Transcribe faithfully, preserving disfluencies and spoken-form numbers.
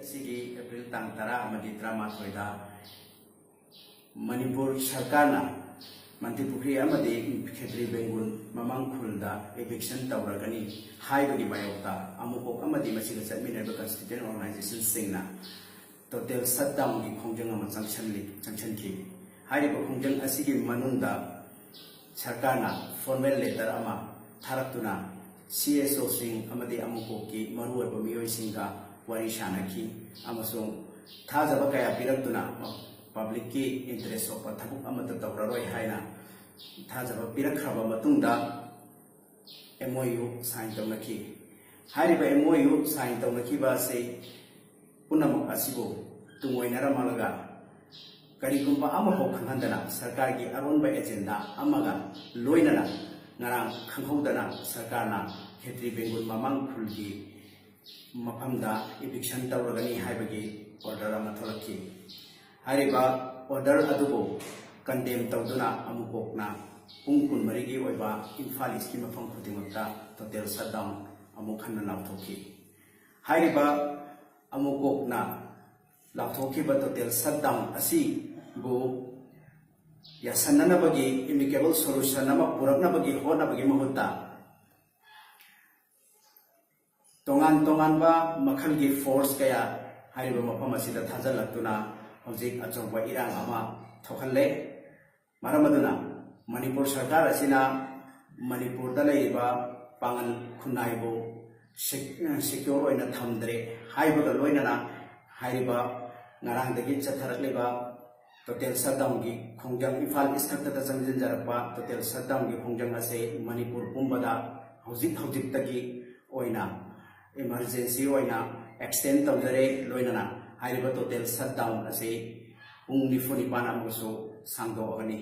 ꯑꯁꯤꯒꯤ ꯑꯦꯄ꯭ꯔꯤꯜ ꯇꯥꯡ ꯇꯔꯥ ꯑꯃꯗꯤ ꯇꯔꯥꯃꯥꯊꯣꯏꯗ ꯃꯅꯤꯄꯨꯔ ꯁꯔꯀꯥꯔꯅ ꯃꯟꯇ꯭ꯔꯤꯄꯨꯈ꯭ꯔꯤ ꯑꯃꯗꯤ ꯈꯦꯇ꯭ꯔꯤ ꯕꯦꯡꯒꯨꯜ ꯃꯃꯥꯡ ꯈꯨꯜꯗ eviction ꯇꯧꯔꯒꯅꯤ ꯍꯥꯏꯕꯒꯤ ꯃꯥꯌꯣꯛꯇ ꯑꯃꯨꯀꯣꯛ ꯑꯃꯗꯤ ꯃꯁꯤꯒ ꯆꯠꯃꯤꯟꯅꯔꯤꯕ constituent organizationꯁꯤꯡꯅ total shutdownꯒꯤ ꯈꯣꯡꯖꯪ ꯑꯃ ꯆꯪꯁꯤꯜꯂꯤ ꯆꯪꯁꯤꯟꯈꯤ꯫ ꯍꯥꯏꯔꯤꯕ ꯈꯣꯡꯖꯪ ꯑꯁꯤꯒꯤ ꯃꯅꯨꯡꯗ ꯁꯔꯀꯥꯔꯅ formal letter ꯑꯃ ꯊꯥꯔꯛꯇꯨꯅ CSOꯁꯤꯡ ꯑꯃꯗꯤ ꯑꯃꯨꯀꯣꯛꯀꯤ ꯃꯔꯨꯑꯣꯏꯕ ꯃꯤꯑꯣꯏꯁꯤꯡꯒ ꯋꯥꯔꯤ ꯁꯥꯅꯈꯤ ꯑꯃꯁꯨꯡ ꯊꯥꯖꯕ ꯀꯌꯥ ꯄꯤꯔꯛꯇꯨꯅ publicꯀꯤ interest ꯁꯣꯛꯄ ꯊꯕꯛ ꯑꯃꯠꯇ ꯇꯧꯔꯔꯣꯏ ꯍꯥꯏꯅ ꯊꯥꯖꯕ ꯄꯤꯔꯛꯈ꯭ꯔꯕ ꯃꯇꯨꯡꯗ MOU sign ꯇꯧꯅꯈꯤ꯫ ꯍꯥꯏꯔꯤꯕ MOU sign ꯇꯧꯅꯈꯤꯕ ꯑꯁꯤ ꯄꯨꯝꯅꯃꯛ ꯑꯁꯤꯕꯨ ꯇꯨꯡꯑꯣꯏꯅꯔꯝꯂꯒ ꯀꯔꯤꯒꯨꯝꯕ ꯑꯃꯐꯥꯎ ꯈꯪꯍꯟꯗꯅ ꯁꯔꯀꯥꯔꯒꯤ ꯑꯔꯣꯟꯕ agenda ꯑꯃꯒ ꯂꯣꯏꯅꯅ ꯉꯔꯥꯡ ꯈꯪꯍꯧꯗꯅ ꯁꯔꯀꯥꯔꯅ ꯈꯦꯇ꯭ꯔꯤ ꯕꯦꯡꯒꯨꯜ ꯃꯃꯥꯡ ꯈꯨꯜꯒꯤ ꯃꯐꯝꯗ eviction ꯇꯧꯔꯒꯅꯤ ꯍꯥꯏꯕꯒꯤ order ꯑꯃ ꯊꯣꯛꯂꯛꯈꯤ꯫ ꯍꯥꯏꯔꯤꯕ order ꯑꯗꯨꯕꯨ condemn ꯇꯧꯗꯨꯅ ꯑꯃꯨꯀꯣꯛꯅ ꯄꯨꯡ ꯀꯨꯟꯃꯔꯤꯒꯤ ꯑꯣꯏꯕ ꯏꯝꯐꯥꯜ ꯏꯁꯀꯤ ꯃꯐꯝ ꯈꯨꯗꯤꯡꯃꯛꯇ total shutdown ꯑꯃꯨꯛ ꯍꯟꯅ ꯂꯥꯎꯊꯣꯛꯈꯤ꯫ ꯍꯥꯏꯔꯤꯕ ꯑꯃꯨꯀꯣꯛꯅ ꯂꯥꯎꯊꯣꯛꯈꯤꯕ total shutdown ꯑꯁꯤꯕꯨ ꯌꯥꯁꯟꯅꯅꯕꯒꯤ amicable solution ꯑꯃ ꯄꯨꯔꯛꯅꯕꯒꯤ ꯍꯣꯠꯅꯕꯒꯤ ꯃꯍꯨꯠꯇ ꯇꯣꯉꯥꯟ ꯇꯣꯉꯥꯟꯕ ꯃꯈꯜꯒꯤ force ꯀꯌꯥ ꯍꯥꯏꯔꯤꯕ ꯃꯐꯝ ꯑꯁꯤꯗ ꯊꯥꯖꯤꯜꯂꯛꯇꯨꯅ ꯍꯧꯖꯤꯛ ꯑꯆꯧꯕ ꯏꯔꯥꯡ ꯑꯃ ꯊꯣꯛꯍꯜꯂꯦ꯫ ꯃꯔꯝ ꯑꯗꯨꯅ ꯃꯅꯤꯄꯨꯔ ꯁꯔꯀꯥꯔ ꯑꯁꯤꯅ ꯃꯅꯤꯄꯨꯔꯗ ꯂꯩꯔꯤꯕ ꯄꯥꯉꯜ ꯈꯨꯟꯅꯥꯏꯕꯨ sec-, secure ꯑꯣꯏꯅ ꯊꯝꯗ꯭ꯔꯦ ꯍꯥꯏꯕꯒ ꯂꯣꯏꯅꯅ ꯍꯥꯏꯔꯤꯕ ꯉꯔꯥꯡꯗꯒꯤ ꯆꯠꯊꯔꯛꯂꯤꯕ total shutdownꯒꯤ ꯈꯣꯡꯖꯪ, ꯏꯝꯐꯥꯜ ꯏꯁ ꯈꯛꯇꯗ ꯆꯪꯁꯤꯟꯖꯔꯛꯄ total shutdownꯒꯤ ꯈꯣꯡꯖꯪ ꯑꯁꯦ ꯃꯅꯤꯄꯨꯔ ꯄꯨꯝꯕꯗ ꯍꯧꯖꯤꯛ ꯍꯧꯖꯤꯛꯇꯒꯤ ꯑꯣꯏꯅ emergency ꯑꯣꯏꯅ extend ꯇꯧꯖꯔꯦ꯫ ꯂꯣꯏꯅꯅ ꯍꯥꯏꯔꯤꯕ total shutdown ꯑꯁꯤ ꯄꯨꯡ ꯅꯤꯐꯨ ꯅꯤꯄꯥꯟ ꯑꯃꯨꯛꯁꯨ ꯁꯥꯡꯗꯣꯛꯑꯒꯅꯤ꯫